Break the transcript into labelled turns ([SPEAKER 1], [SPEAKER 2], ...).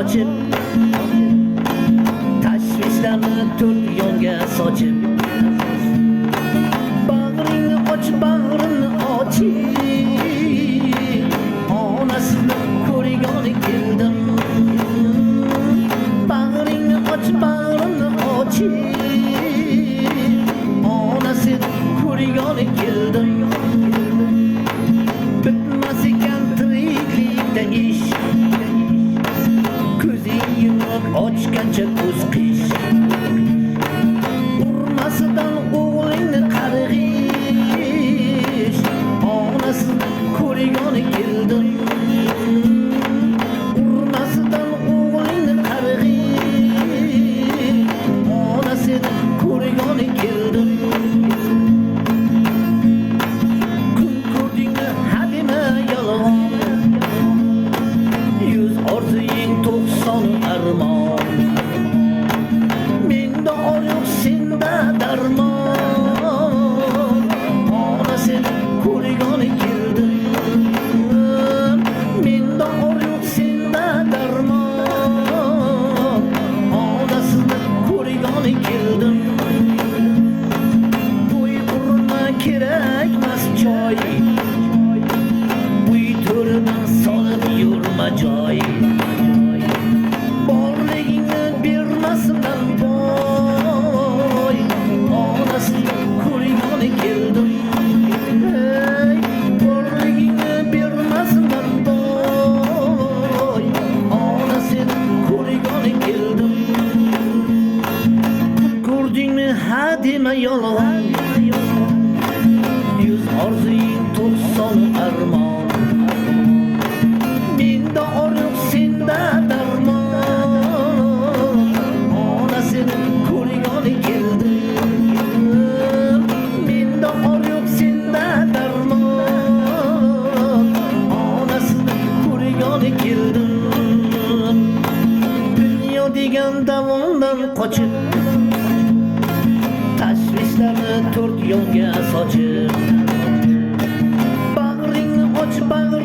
[SPEAKER 1] qochib, tashvishlarni to'rt yonga sochib. Bag'ringni och, bag'rimni ochib, onasini ko'rgani keldim. Bag'ringni och, bag'rimni ochib, onasini ko'rgani keldim. Bitmas ekan tiriklikda ish, ko'zing yumib ochgancha ko'z qish. Urmasidan o'g'lingni qarg'ish, onasini ko'rgani keldim. Urmasidan o'g'lingni qarg'ish, onasini ko'rgani keldim. Kun ko'rdingmi hadema yolg'on, yuz orzuying 90 armon. Menda or yo'q, senda darmon, onasini ko'rgani keldim. Menda or yo'q, senda darmon, onasini ko'rgani keldim. Bo'y urma, kerakmas choy, uy to'ridan solib yurma joy. Borligingni bermasindan boy, onasini ko'rgani keldim. Ey, borligingni bermasindan boy, onasini ko'rgani keldim. Ko'rdingmi hadema yolg'on, yuz orzuying 90 armon. Menda or yo'q, senda darmon, onasini ko'rgani keldim. Menda or yo'q, senda darmon, onasini ko'rgani keldim. Dunyo degan davondan qochib, tashvishlarni to'rt yonga sochib. Bag'ringni och, bag'ringni